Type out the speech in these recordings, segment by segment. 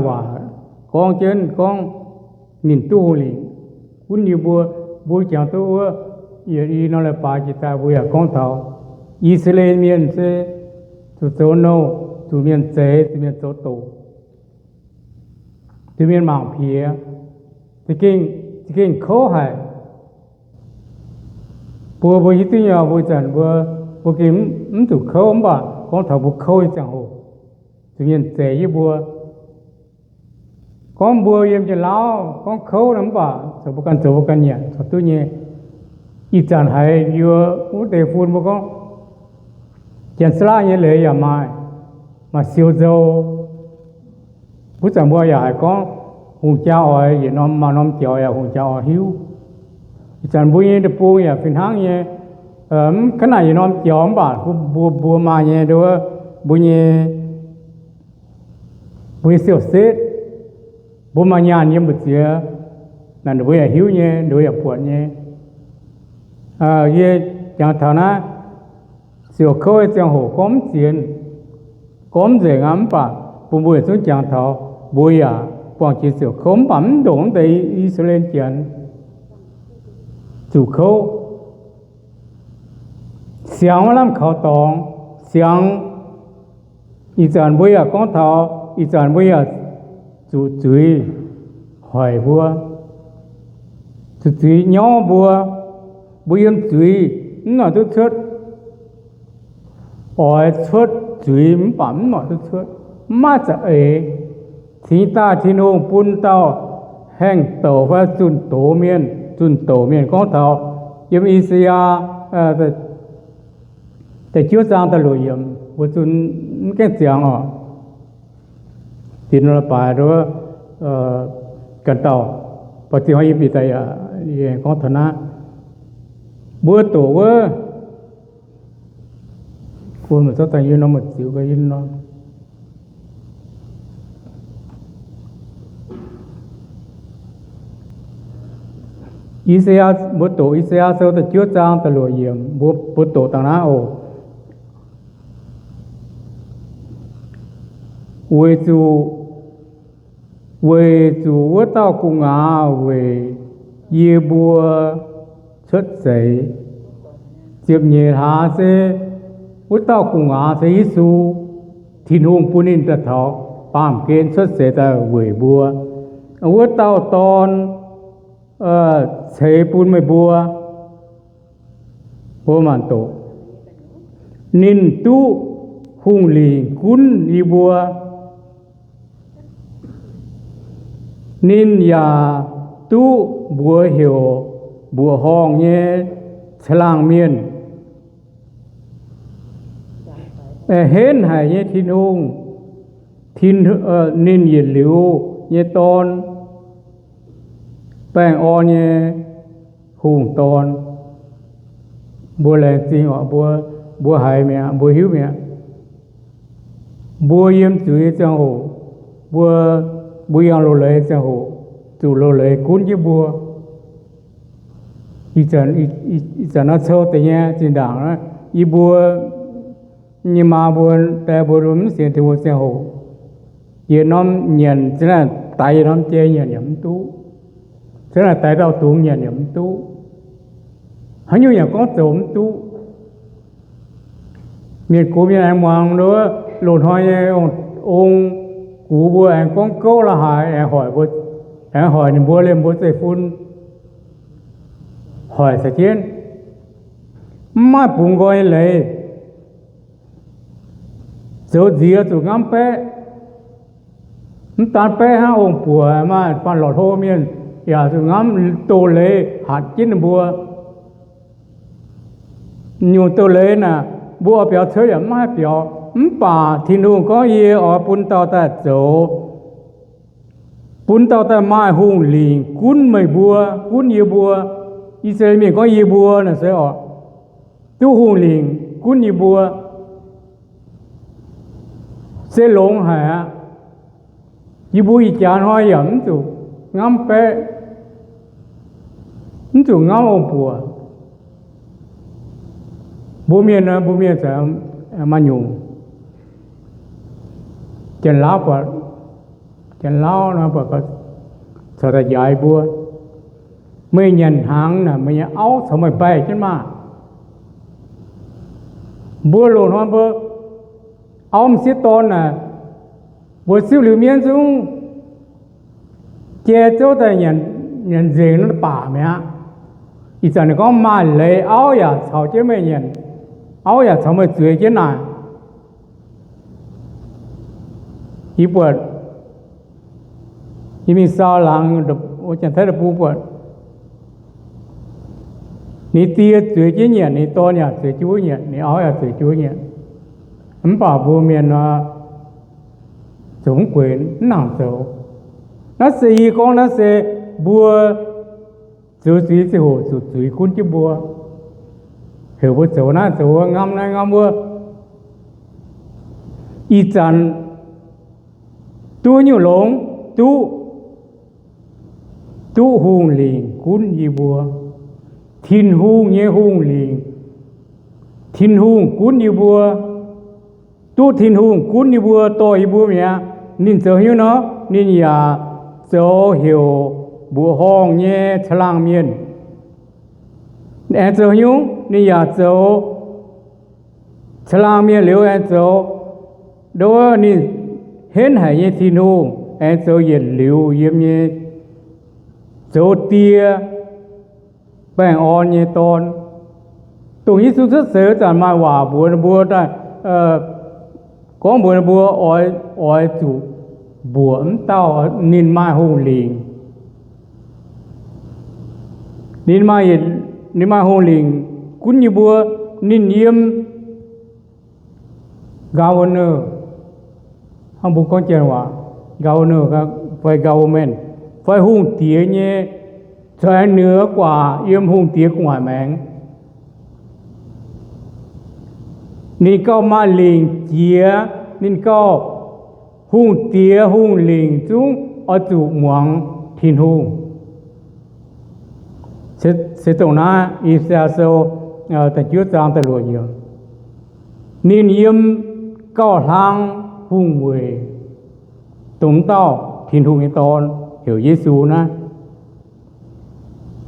waac gorngv jienv gorngv ninh duqv hungh lingc gunv yie mbuo. Mbuo jangx duqv wuov, yietc i norm leiz-baaix jiex daaih mbuo yaac gorngv taux I^saa^laa^en Mienh se zuqc zoux nouh, zuqc mienh zeix, zuqc mienh zoux doqc, zuqc mienh mangc piex, za'gengh kouv haic. Mbuo, mbuo hiuv duqv nyei, mbuo ih zanc mbuo, mbuo gengh mv zuqc kouv, mv baac gorngv taux mbuo kouv nyei ziangh hoc, zuqc mienh zeix yie mbuo. Gorngv mbuo yiem Janx-Lauv gorngv kouv nor, mv baac zoux mbuo ganh zoux mbuo ganh nyanc corc duqv nyei. Ih zanc haiz yie wuov deix fun mbuo gorngv, Janx-Saalaav nyei leiz yaac maaih, maaih siou nzou. Wuov zanc mbuo yaac haiz gorngv hungh jaa oix yietc norm maaih norm jaux yaac hungh jaa oix hiuv. Ih zanc mbuo nyei deic-bung yaac fih hnangv nyei, mv kaav naaic yietc norm jaux mv baac mbuo, mbuo maaih nyei nduov, mbuo nyei, mbuo nyei siou-setv, mbuo maaih nyaanh yiem mbu'ziex, naaic ninh mbuo yaac hiuv nyei, ninh mbuo yaac buatc nyei. Yie jangx taux naaiv siouc kouv nyei ziangh hoc gorngv mv ziex, gorngv mv nzengc aqv, mv baac bun mbuo yietc zungv jangx taux mbuo yaac buangh jiex siouc kouv, mv baac mv ndongc wuov deix I^saa^laa^en Janx zuqc kouv. Siangx maiv lamh kaux dorngx, siangx. Ih zanc mbuo yaac gorngv taux, ih zanc mbuo yaac zuqc zuiz hoic mbuo, zuqc zuiz nyauv mbuo. Mbuo yiem zuiz mv noic duqv cuotv. Oix cuotv zuiz mv baac mv noic duqv cuotv, mv maaih za'eix. Cingx daaih Tin-Hungh bun dauh haengh douc fai zunh doz mienh, zunh doz mienh gorngv taux yiem I^saa^yaa da'juov zaang da'luoqc yiemc, mbuo zunh mv gaengh ziangx oc. Dinh norm leiz-baaix nduov, ganh dauh, ba'zinh hnoi yie bieqc daaih yaac gorngv taux naaiv. Mbuo doqc wuov, I^saa^yaa, mbuo doqc I^saa^yaa Sou da'juov zaang da'luoqc yiemc, mbuo, mbuo doqc dangh naaiv oc. Weic zuqc, weic zuqc wuov dauh gu'nguaaz weic yie mbuo cuotv seix. Ziepc nyeic hlaax se wuov dauh gu'nguaaz se Yesu, Tin-Hungh bun ninh daaih taux baamh gen cuotv seix daaih weic mbuo. Wuov dauh Dorn ceix bun meih mbuo. Mbuo maanc doqc. Ninh duqv hungh lingc gunv yie mbuo. Ninh yaac duqv mbuox heuc mbuoqc horngh nyei caangh laangh mienh, henv haic nyei Tin-Hungh, ninh yietc liuz nyei Dorn, baengh orn nyei Hungh Dorn. Mbuo laengz zingh oc, mbuo, mbuo haiz mi'aqv, mbuo hiuv mi'aqv. Mbuo yiem zuiz nyei ziangh hoc, mbuo, mbuo yangh loz-leiz ziangh hoc, zuqc loz-leiz gunv jienv mbuo. Ih zanc, ih zanc naaiv cou deix nyei zinh ndaangc, yie mbuo nyei maa mbuo, die mbuo mv sienx Tin-Hungh ziangh hoc, yietc norm nyanc, za'naaic daix yietc norm jai nyanc yaac mv duqv. Za'naaic daix dauh dungz nyanc yaac mv duqv. Haaix nyungc yaac gorngv zoux mv duqv. Mienh gox mienh aengx muangx nduov, loz-hnoi nyei ong, gux mbuo aengx gorngv gouv la'haaix, aengx hoic mbuo, aengx hoic ninh mbuo liemh mbuo zeiv-fun, hoic caux jienv, mv maaih bungx nqoi nyei leiz. Zoux nziex zuqc ngamv baeqv. Mv daan baeqv hnangv, ong-buoc maaih faanh lorqc hlo mienh yaac zuqc ngamv doz-leiz hatc jienv ninh mbuo. Nyungc doz-leiz naaic, mbuo oix biaux cuotv yaac mv haih biaux. Mv baac Tin-Hungh gorngv, yie oix bun dauh daaih zoux, bun dauh daaih maaih hungh lingc gunv meih mbuo, gunv yie mbuo. I^saa^laa^en Mienh gorngv yie mbuo naaic se oc, duqv hungh lingc gunv yie mbuo. Se longx haic aqv. Yie mbuo ih jaax hnoi yaac mv zuqc ngamv baeqv, mv zuqc ngamv ong-buoc. Mbuo mienh, mbuo mienh maaih nyungc, Janx-Laauv buatc, Janx-lauv nor buatc caux daaih njaix mbuo, meih nyanc hnaangx naaic meih nyei auv caux meih mbaih jienv maah! Mbuo loz-hnoi mbuo auv m'sieqv dorn naaic, mbuo siouv liuz mienv zungv jai zouv daaih nyanc nzengc naaiv baac mi'aqv. Ih zanc ninh gorngv maaih leiz auv yaac caux jienv meih nyanc, auv yaac caux meih zueiz jienv naaic. Yie buatc, yie mingh saau laangz Janx-Taiv deic-bung buatc, ninh die zueiz jienv nyanc, ninh dorn yaac zueiz jienv wuov nyanc, ninh auv yaac zueiz jienv wuov nyanc. Mv baac mbuo mienh nor, zoux mv gueix, mv nangc zoux. Naaiv se yie gorngv naaiv se mbuo zoux zuiz ziangh hoc zuqc zuiz gunv jienv mbuo, heuc mbuo zoux naaiv zoux wuov, ngamv naaiv ngamv wuov. Ih zanc duqv nyungc longx, duqv, duqv hungh lingc gunv yie mbuo. Tin-Hungh nyei hungh lingc, Tin-Hungh gunv yie mbuo. Duqv Tin-Hungh gunv yie mbuo, dorh yie mbuo mi'aqv. Ninh zoux haaix nyungc nor? Ninh yaac zoux heuc mbuoqc horngh nyei caangh laangh mienh. Aengx zoux haaix nyungc? Ninh yaac zoux caangh laangh mienh liuz aengx zoux ndo wuov ninh henv haic nyei Tin-Hungh, aengx zoux yietc liuz yiem nyei, zoux die, baengh orn nyei dorn. Dongh Yesu cuotv seix wuov zanc maaih waac mbuox ninh mbuo daaih, gorngv mbuox ninh mbuo oix, oix zuqc mbuoqc wuov dauh ninh maaih hungh lingc. Ninh maaih, ninh maaih hungh lingc gunv yie mbuo. Ninh yiem governor, hnangv mbuo gorngv janx waac, governor fai government, fai hungh diex nyei, corc aengx ninh guaax yiem hungh diex gu'nguaaic maengx. Ninh gauh maaih lingc jiex, ninh gauh, hungh diex hungh lingc zungv oix zuqc muangx Tin-Hungh. Se dongh naaiv I^saa^yaa Sou da'juov zaang da'luoqc yiemc. Ninh yiem gauh hlang hungh weic, dongh dauh Tin-Hungh nyei Dorn heuc Yesu naaiv.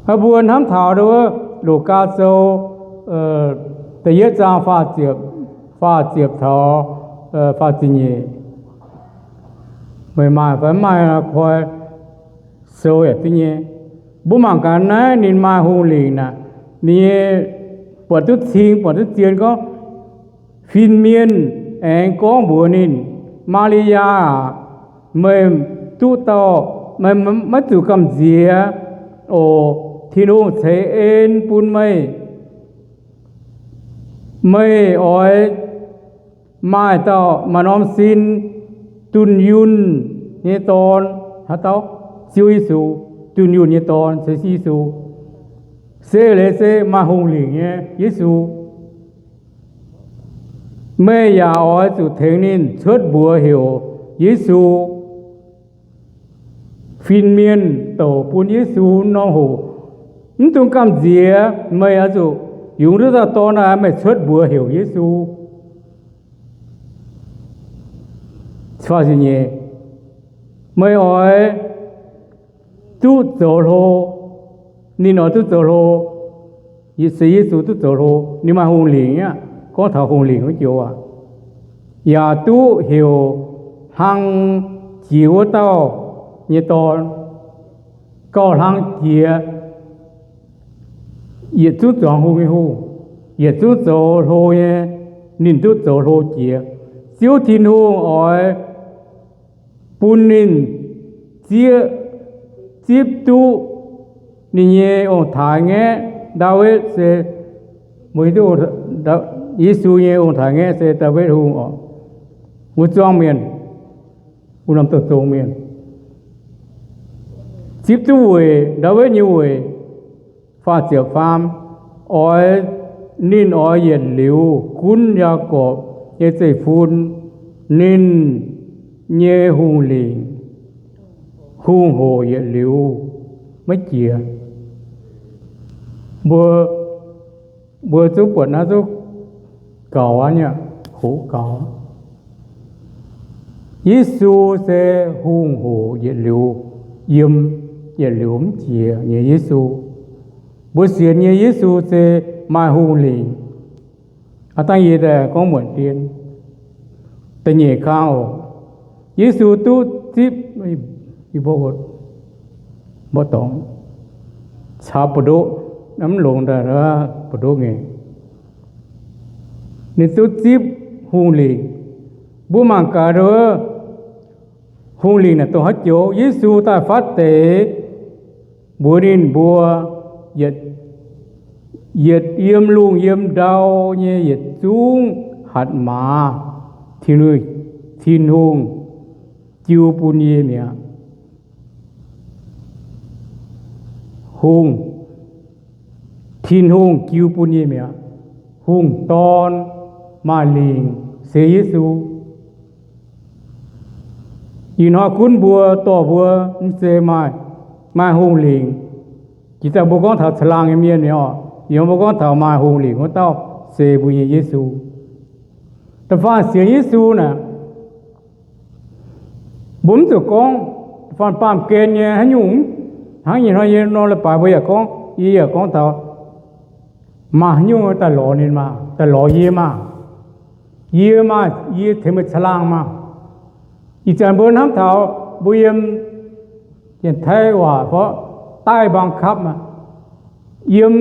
Mbuo hnamv taux Lugaa Sou da'yietv zaang faah ziepc taux faah ziepc nyeic, meih maaih fai mv maaih koi sou yaac duqv nyei. Mbuo mangc gaax naaiv ninh maaih hungh lingc naaic, ninh nyei buatc duqv cing buatc duqv zien gorngv, fin-mienh aengx gorngv mbuox ninh, Maa^li^yaa aac, meih duqv dauh, meih maiv zuqc gamh nziex oc. Tin-Hungh ceix en bun meih. Meih oix maaih dauh maaih norm sin, dunh yunh nyei dorn. Haaix dauh? Ziouv Yesu. Dunh yunh nyei dorn se Yesu. Se leiz se maaih hungh lingc nyei Yesu. Meih yaac oix zuqc tengx ninh cuotv mbuox heuc Yesu. Fin-mienh douc bun Yesu norm hoc, mv dungx gamh nziex. Meih oix zuqc yungz duqv dauh dorn daaih, meih cuotv mbuox heuc Yesu. Meih oix duqv zoux hlo. Ninh oix duqv zoux hlo. Se Yesu duqv zoux hlo. Ninh maah hungh lingc aqv. Gorngv taux hungh lingc wuov joux aac, yaac duqv heuc hlang jiex wuov dauh nyei dorn. Gauh hlang jiex, yietc zungv zuangx hungh nyei hungh, yietc zungv zoux hlo nyei, ninh duqv zoux hlo jiex. Ziouv Tin-Hungh oix bun ninh zieqv, zipv duqv ninh nyei ong-taaix-ngaeqv, Ndaawitv, se, Yesu nyei ong-taaix-ngaeqv se Ndaawitv Hungh oc. Wuov zuangx mienh, wuov norm douz-zong mienh, zipv duqv weic, Ndaawitv nyei weic, faah ziepc faam, oix, ninh oix yietc liuz gunv Yaagorpc nyei zeiv-fun. Ninh nyei hungh lingc, hungh hoc yietc liuz maiv jiex. Mbuo, mbuo zungv buatc naaiv zungv gaux aqv nyei, hoqc gaux. Yesu se hungh hoc yietc liuz yiem, yietc liuz mv jiex nyei Yesu. Mbuo sienx nyei Yesu se maaih hungh lingc. Aa, dangh yie daaih gorngv muonc dien, da'nyeic kang oc. Yesu duqv zipv, mbuo dorngx caux buoz-ndoqv, mv longx daaih buoz-ndoqv ngaengc. Ninh duqv zipv hungh lingc. Mbuo mangc gaax nduov, hungh lingc naaic dongh haaix joux? Yesu daaih fatv deix mbuox ninh mbuo, yietc yiem lungh yiem ndau nyei yietc zungv hatc maaz, Tin-Hungh jiu bun yie mi'aqv. Hungh, Tin-Hungh jiu bun yie mi'aqv. Hungh Dorn maaih lingc se Yesu. Ih hnoi gunv mbuo, dorh mbuo mv se maaih, maaih hungh lingc. Jiex daaih mbuo gorngv taux caangh laangh nyei mienh mi'aqv oc. Ih hnoi mbuo gorngv taux maaih hungh lingc wuov dauh se mbuo nyei Yesu. Da'faanh sienx Yesu naaic, mbuo mv zuqc gorngv da'faanh baamh gen nyei haaix nyungc, hnangv ih hnoi yie nor leiz-baaix mbuo yaac gorngv, yie yaac gorngv taux maaih haaix nyungc daaih lorz ninh maah, daaih lorz yie maah. Yie maah, yie tengx meih caangh laangh maah. Ih zanc mbuo hnamv taux mbuo yiem Janx-Taiv waac fai daaih mbaang kapv maah, yiem,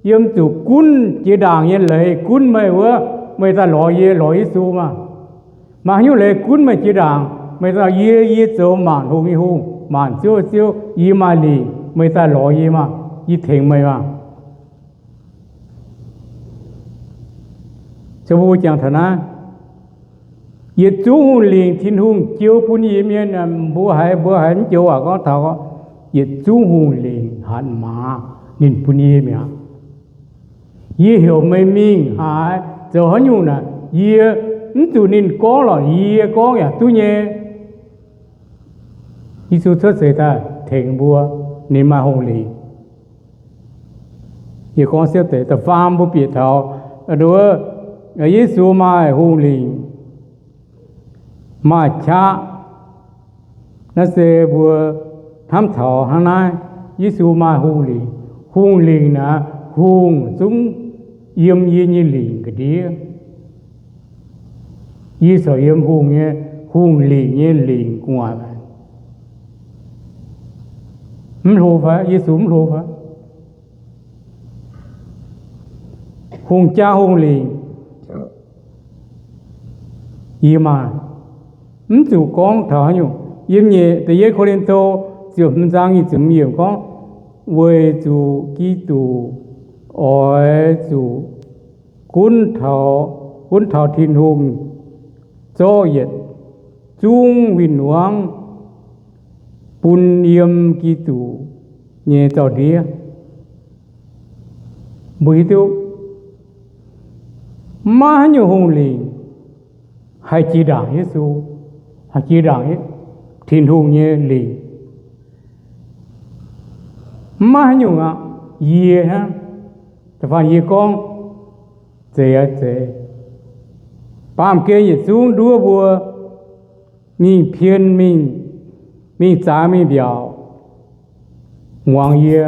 yiem zuqc gunv jiex ndaangc nyei leiz gunv meih wuov, meih daaih lorz yie, lorz Yesu maah. Maaih haaix nyungc leiz gunv meih jiex ndaangc, meih daaih, yie, yie zoux maanc hungh nyei Hungh, maanc ziouv nyei Ziouv, yie maaih lingc, meih daaih lorz yie maah, yie tengx meih maah. Zoux mbuo jangx taux naaiv, yietc zungv hungh lingc Tin-Hungh jiu bun yie mienh. Mbuo haiz, mbuo haiz mv joux waac gorngv taux yietc zungv hungh lingc hatc maaz ninh bun yie mi'aqv. Yie heuc meih mingh haaix, zoux haaix nyungc naaic, yie, mv zuqc ninh gorngv lorqc, yie gorngv yaac duqv nyei. Yesu cuotv seix daaih tengx mbuo, ninh maaih hungh lingc. Yie gorngv siepv deix, da'faam mbuo bieqc taux nduov, Yesu maaih hungh lingc, maaih qaqv. Naaiv se mbuo hnamv taux hnangv naaiv, Yesu maaih hungh lingc. Hungh lingc naaic, hungh zungv yiem yie nyei lingc ga'ndiev. Yie corc yiem hungh nyei, hungh lingc nyei lingc gu'nguaaic. Mv hlo fai? Yesu mv hlo fai? Hungh jaa hungh lingc yie maaih, mv zuqc gorngv taux haaix nyungc. Yiem nyeic, da'yietv Ko^lin^to ziepc hmz zaang nyic ziepc hmz yiemc gorngv, weic zuqc Giduc oix zuqc gunv taux, gunv taux Tin-Hungh zorqv yietc zungv win-wangv bun yiem Giduc nyei zaux-ndiev. Mbuo hiuv duqv maiv haaix nyungc hungh lingc haih jiex ndaangc Yesu, haih jiex ndaangc Tin-Hungh nyei lingc. Maiv haaix nyungc aqv. Yie hnangv, da'faanh yie gorngv zeiz aqv, zeiz. Baamh gen yietc zungv nduov mbuo mingh pien, mingh, mingh zaaix, mingh mbiaauc, muangx yie,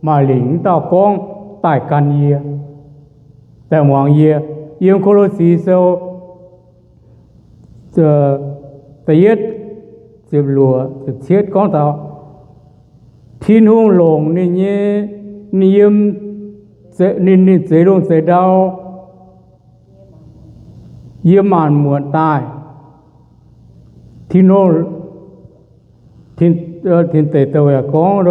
maaih lingc wuov dauh gorngv daaih gan yie, daaih muangx yie. Yiem Ko^lo^si Sou da'yietv ziepc luoqc, ziepc cietv gorngv taux Tin-Hungh longc ninh nyei, ninh yiem, ninh, ninh zeix lungh zeix ndau yiem maanc muotc daaih. Tin-Hungh, Tin Deic Douh yaac gorngv,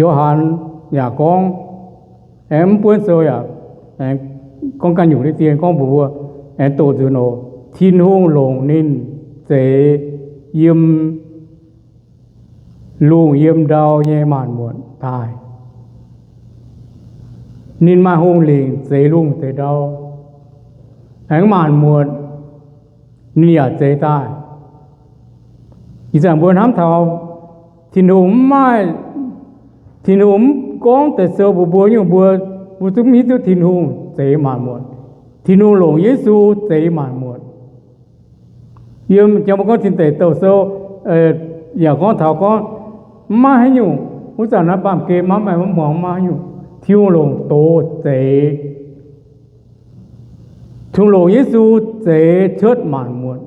Yo^han yaac gorngv, aengx mv buonv sou yaac aengx gorngv ganh nyungc deix dien gorngv mbuox mbuo, aengx doqc nzunc oc. Tin-Hungh longc ninh zeix yiem lungh yiem ndau nyei maanc muotc daaih. Ninh maaih hungh lingc zeix lungh zeix ndau, aengx maanc muotc ninh yaac zeix daaih. Ih zanc mbuo hnamv taux Tin-Hungh mv maaih, Tin-Hungh mv gorngv deix sou mbuox mbuo nyungc, mbuo, mbuo zungv mv hiuv duqv Tin-Hungh zeix maanc muotc. Tin-Hungh longc Yesu zeix maanc muotc. Yiem jang mbuo gorngv Tin Deic Douh Sou yaac gorngv taux gorngv maiv maaih haaix nyungc, wuov zanc naaiv baamh gen maiv maaih, maiv muangx, maiv maaih haaix nyungc. Tin-Hungh longc doz zeix. Tin-Hungh longc Yesu zeix cuotv maanc muotc.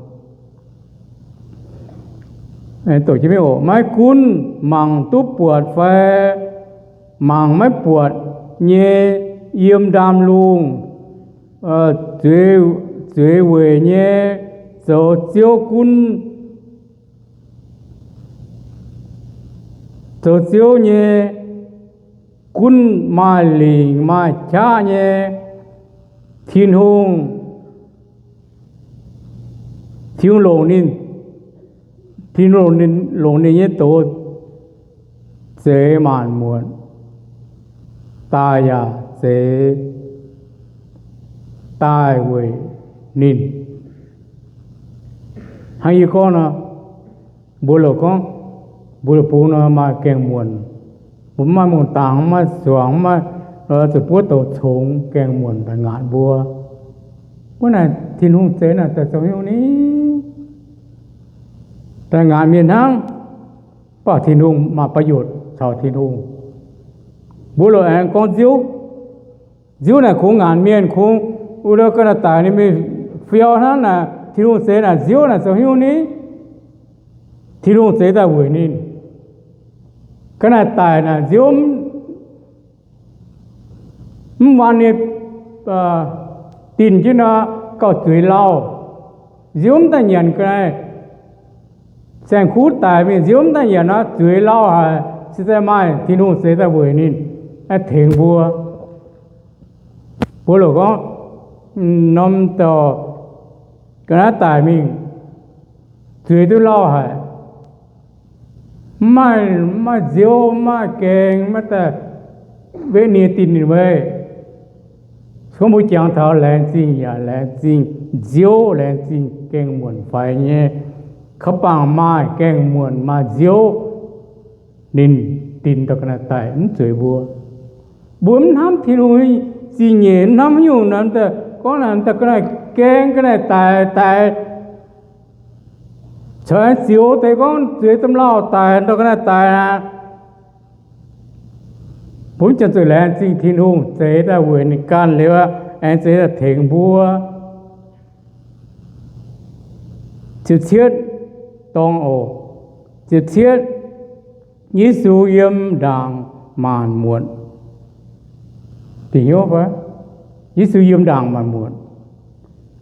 Maiv gunv mangc duqv buatc fai mangc maiv buatc nyei, yiem ndaamv-lungh zueiz weic nyei, zoux ziouv gunv, zoux ziouv nyei, gunv maaih lingc maaih qaqv nyei Tin-Hungh, Tin-Hungh longc ninh, Tin-Hungh longc ninh nyei doz zeix maanc muotc, daaih yaac zeix daaih weic ninh. Hnangv yie gorngv nor, mbuo loc gorngv, mbuo loc bung nor maaih gaengh muonc. Mbuo mv maaih mungh dangx, mv maaih zuangx, mv maaih zuqc buov douz congx, gaengh muonc daaih ngaatc mbuo. Wuov naaic Tin-Hungh zeix naaic daaih zoux haaix nyungc ni? Daaih ngaatc mienh hnangv, mv baac Tin-Hungh maaih ประโยชน์ caux Tin-Hungh. Mbuo loc aengx gorngv nziouv. Nziouv naaic kungx ngaatc mienh, kungx wuov ga'naaiv daic ninh mingh fiau hnangv naaic, Tin-Hungh zeix naaic nziouv naaic zoux haaix nyungc ni? Tin-Hungh zeix daaih weic ninh. Ga'naaiv daic naaic nziouv mv, mv wan nyei dinh jienv nor, gauh zueiz lauh. Nziouv mv daaih nyanc ga'naaiv, saeng-kuv daic mingh nziouv mv daaih nyanc nor, zueiz lauh haic, se daaih maaih Tin-Hungh zeix daaih weic ninh, tengx mbuo. Mbuo loc gorngv, norm dauh ga'naaiv daic mingh, zueiz duqv lauh haic, mv maaih, mv maaih nziouv, mv maaih gaeng, maiv daaih wetv nie dinh ninh weic. Se gorngv mbuo jangx taux laengz zingh yaac laengz zingh nziouv, laengz zingh gaeng-muonc faix nyei. Kaux bangc maaih gaeng-muonc maaih nziouv, ninh dinh dorh ga'naaiv daic mv zueiz mbuo. Mbuo mv hnamv Tin-Hungh zingh nyeic, mv hnamv haaix nyungc, gorngv naaic ga'naaiv gaeng, ga'naaiv daic, daic caux aengx zioux deix gorngv zueiz domh lauh daic, dorh ga'naaiv daic aqv. Mbuo mv janx zuqc laengz zingh Tin-Hungh zeix daaih weic ninh ganh liuz aengx zeix daaih tengx mbuo. Ziepc cietv dorngx oc. Ziepc cietv, Yesu yiem ndaangc maanc muotc. Dingc hnyouv fai? Yesu yiem ndaangc maanc muotc,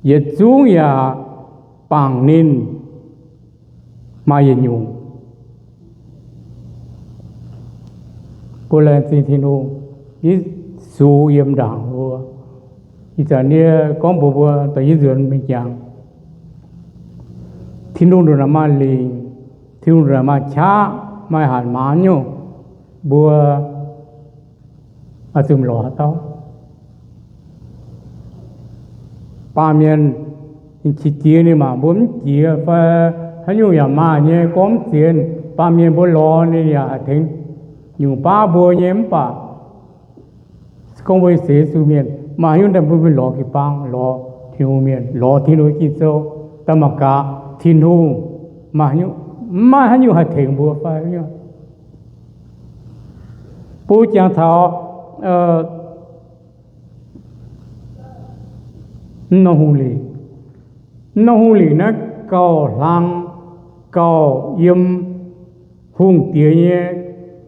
yietc zungv yaac bangc ninh maaih yietc nyungc. Mbuo laengz zingh Tin-Hungh, Yesu yiem ndaangc mbuo. Ih zanc yie gorngv mbuox mbuo, dongh yie nzuonx mingh jangx, Tin-Hungh ndongc naaic maaih lingc, Tin-Hungh ndongc naaic maaih qaqv, maaih hatc maaz nyungc, mbuo oix zuqc lorz haaix dauh? Baamh mienh qiex jiez ninh mangc mbuo mv jiex fai haaix nyungc yaac maaih nyei, gorngv mv ziex, baamh mienh mbuo lorz ninh yaac haih tengx nyungc baav mbuo nyei. Mv baac se gorngv mbuo sienx Yesu mienh, maaih haaix nyungc daaih mbuo mingh lorz jiu-baang, lorz Tin-Hungh mienh, lorz Tin-Hungh Ging-Sou, daaih mangc gaax Tin-Hungh mv maaih haaix nyungc haih tengx mbuo fai nyungc. Mbuo jangx taux mv norm hungh lingc. Mv norm hungh lingc naaiv gauh hlang, gauh yiem hungh diex nyei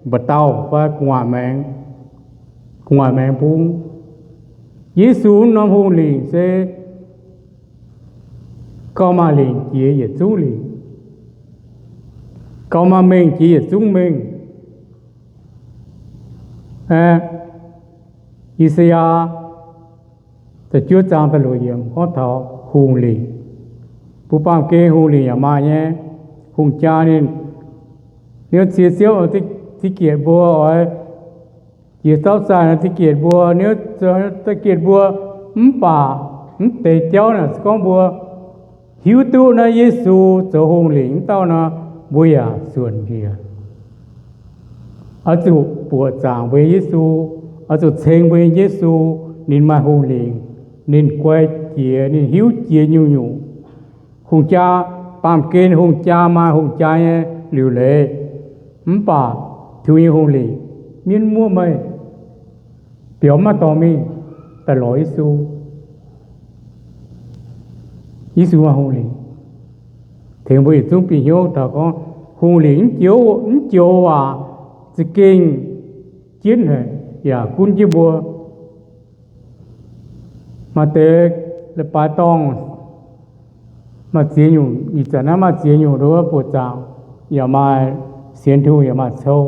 mba'dauh fai gu'nguaaic maengx, gu'nguaaic maengx bung. Yesu mv norm hungh lingc se gauh maaih lingc jiex yietc zungv lingc, gauh maaih mengh jiex yietc zungv mengh. I^saa^yaa da'juov zaang da'luoqc yiemc gorngv taux hungh lingc. Mbuo baamh gen hungh lingc yaac maaih nyei. Hungh jaa ninh, ninh cie ziouv, ziqc gietc mbuo oix jiex zauv zaih nor, ziqc gietc mbuo, ninh ziqc gietc mbuo. Mv baac mv deix jauv naaic se gorngv mbuo hiuv duqv naaiv Yesu zoux hungh lingc mv dauh nor, mbuo yaac suonc njiec. Oix zuqc buoqc zaangc mbuo nyei Yesu, oix zuqc ceng mbuo nyei Yesu. Ninh maaih hungh lingc, ninh guai jiex, ninh hiuv jiex nyungc-nyungc. Hungh jaa baamh gen hungh jaa maaih hungh jaa nyei liuc leiz, mv baac Tin-Hungh nyei hungh lingc mienv muoqv meih, biaux maiv dorh mingh daaih lorz Yesu. Yesu maaih hungh lingc. Tengx mbuo yietc zungv bieqc hnyouv taux gorngv hungh lingc mv joux, mv joux waac za'gengh jienv haic yaac gunv jienv mbuo. Maaih deix leiz-baaix dorngh, maaih ziex nyungc, ih zanc naaiv maaih ziex nyungc nduov buoqc zaangc, yaac maaih sienx Tin-Hungh yaac maaih cou.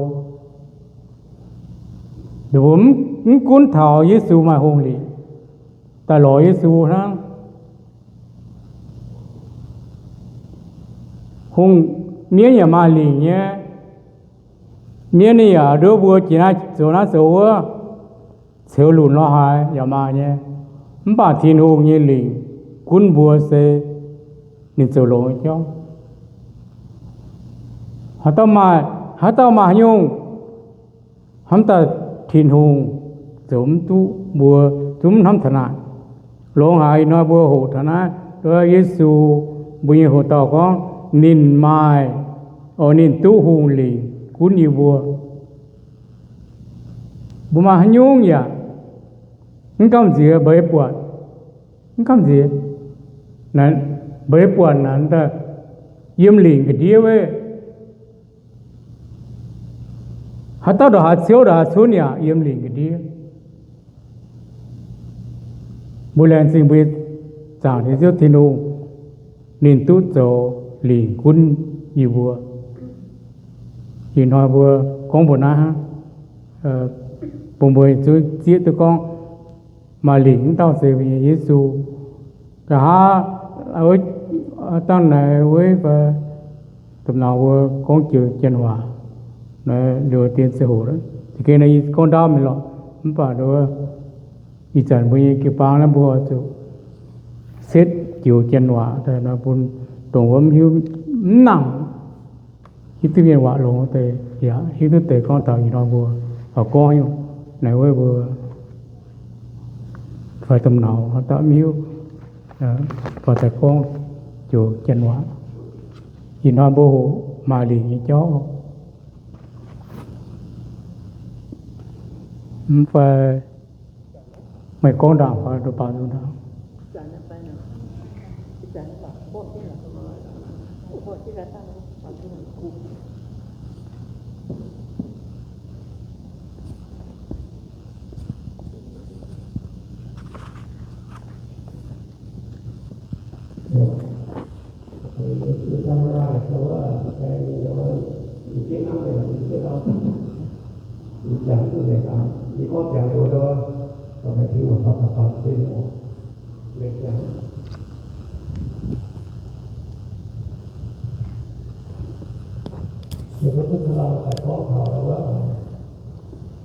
Mbuo mv gunv taux Yesu maaih hungh lingc, daaih lorz Yesu hnangv. Hungh, mienv yaac maaih lingc nyei. Mienv ninh yaac nduov mbuo jiex naaiv zoux naaiv zoux wuov, ceux lunc lorz haaix yaac maaih nyei. Mv baac Tin-Hungh nyei lingc gunv mbuo se ninh zoux longx nyei jauv. Haaix dauh maaih, haaix dauh maaih haaix nyungc hnamv daaih Tin-Hungh zoux mv duqv, mbuo zungv mv hnamv taux naaic. Longx haic ih hnoi mbuo hoqc taux naaiv, Yesu, mbuo nyei hoc dauh gorngv ninh maaih, o, ninh duqv hungh lingc gunv yie mbuo. Mbuo maaih haaix nyungc yaac mv gamh nziex mbeix buatc, mv gamh nziex, mbeix buatc naaic yiem lingc ga'ndiev wuov. Haaix dauh ndongc haaix ciouv ndongc haaix cunv yaac yiem lingc ga'ndiev. Mbuo laengz zingh mbuo nyei Zaangc Diex Ziouv Tin-Hungh, ninh duqv zoux lingc gunv yie mbuo. Ih hnoi mbuo gorngv mbuo naaiv hnangv, bun mbuo zungv zieqv duqv gorngv maaih lingc wuov dauh se mbuo nyei Yesu. Nqa'haav dangh naaic wuov fai domh nauz mbuo gorngv joux Janx-waac, liuz dien ziangh hoc, za'gengh naaiv yie gorngv ndaauv mingh lorqc, mv baac ih zanc mbuo nyei jiu-baang naaiv mbuo oix zuqc setv joux Janx-waac daaih nor bun dongh wuov mv hiuv, mv nangc hiuv duqv mienh waac longx deix yaac hiuv duqv deix gorngv taux ih hnoi mbuo oix gorngv haaix nyungc naaic wuov mbuo fai domh nauz haaix dauh mv hiuv, fai daaih gorngv joux Janx-waac. Ih hnoi mbuo hoqc maaih lingc nyei jauv. Mv fai meih gorngv ndaangc fai nduqc baaux nzung ndaangc. Ninh mbuo duqv taux daaih gorngv taux wuov,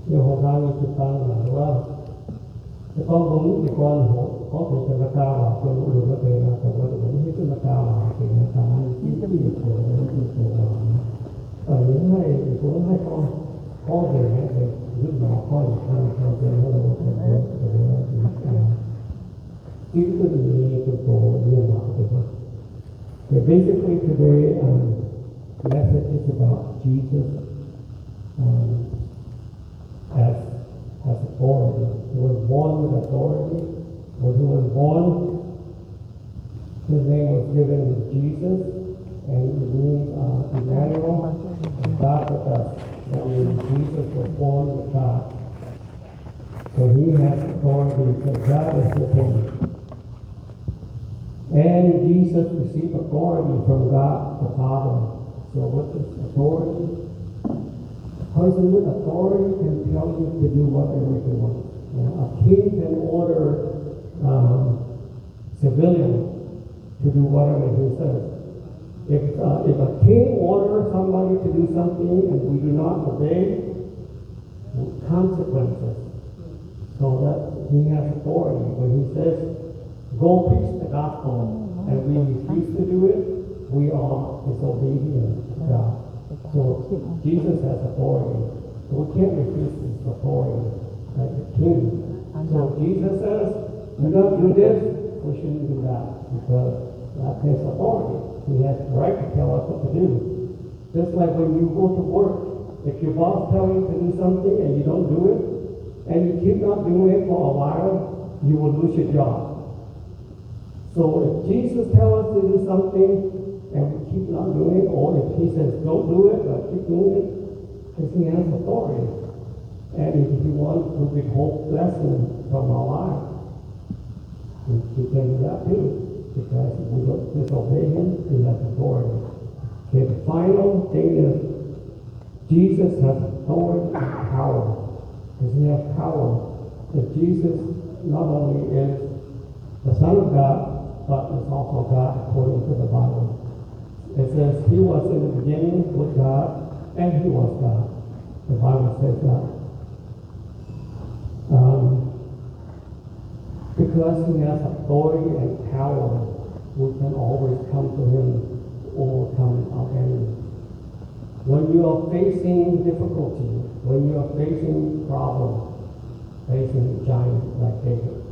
yiem hoc hlang nyei jiu-baang naaic wuov, se gorngv mbuo mv deix gorn hoqc gorngv deix Janx-Meigaa waac, dongh mbuo lunc wuov deix nor, dongh mbuo mv hiuv duqv Meigaa waac deix nor, daaih naaiv yie zieqv duqv yietc joux, yietc joux waac. Dongh yie mv haih, yie mbuo mv haih gorngv, gorngv nzengc naaiv deix, mv norm gorngv yietc hnoi yietc hnoi deix, zieqv duqv nyei, dongh mienh waac deix. Okay, basically today, um, message is about Jesus, um, as, as authority. He was born with authority. When he was born, his name was given Jesus, and it means, uh, Emmanuel, God with us. That means Jesus was born with God. So he has authority because God is with him. And Jesus received authority from God the Father. So what is authority? A person with authority can tell you to do whatever he wants. You know, a king can order, um, civilian to do whatever he says. If, uh, if a king orders somebody to do something and we do not obey, consequences. So that he has authority. When he says, "Go preach the gospel," and we refuse to do it, we are disobedient to God. So Jesus has authority. So we can't refuse his authority like a king. So if Jesus says, "Do not do this," we shouldn't do that because that takes authority. He has the right to tell us what to do. Just like when you go to work, if your boss tells you to do something and you don't do it, and you keep not doing it for a while, you will lose your job. So if Jesus tells us to do something and we keep not doing it, or if he says, "Don't do it," but keep doing it, because he has authority. And if he wants to withhold blessing from our life, we can do that too, because we don't disobey him, he has authority. Okay, the final thing is, Jesus has authority and power. Does he have power? That Jesus not only is the Son of God, but is also God according to the Bible. It says, "He was in the beginning with God, and he was God." The Bible says that. Um, because he has authority and power, we can always come to him to overcome our enemies. When you are facing difficulty, when you are facing problems, facing giants like David,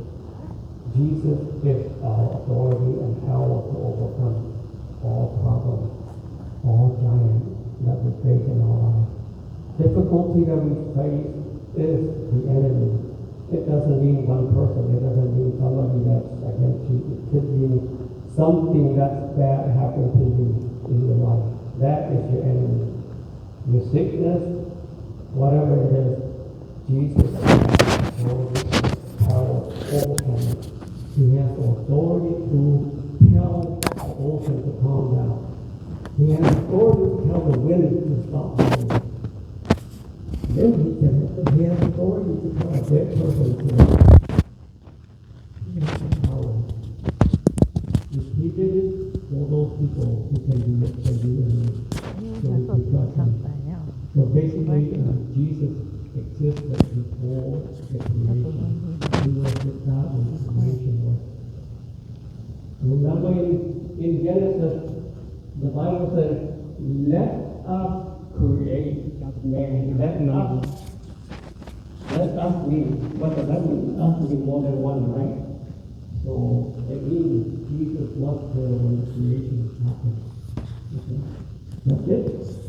Jesus gives our authority and power to overcome all problems, all giants that we face in our life. Difficulty that we face is the enemy. It doesn't mean one person. It doesn't mean somebody that's against you. It could mean something that's bad happened to you in your life. That is your enemy. Your sickness, whatever it is, Jesus has authority and power to overcome it. He has authority to tell the ocean to calm down. He has authority to tell the wind to stop blowing. Then he can, he has authority to tell a dead person to rise. He has the power. If he did it for those people, he can do it for you and me. So we can trust him. So basically, uh, Jesus existed before the creation. He was with God when creation was. Remember in, in Genesis, the Bible says, "Let us create man." Let us. Let us mean, what does that mean? Us mean more than one, right? So it means Jesus was there when the creation happened. Okay? That's it.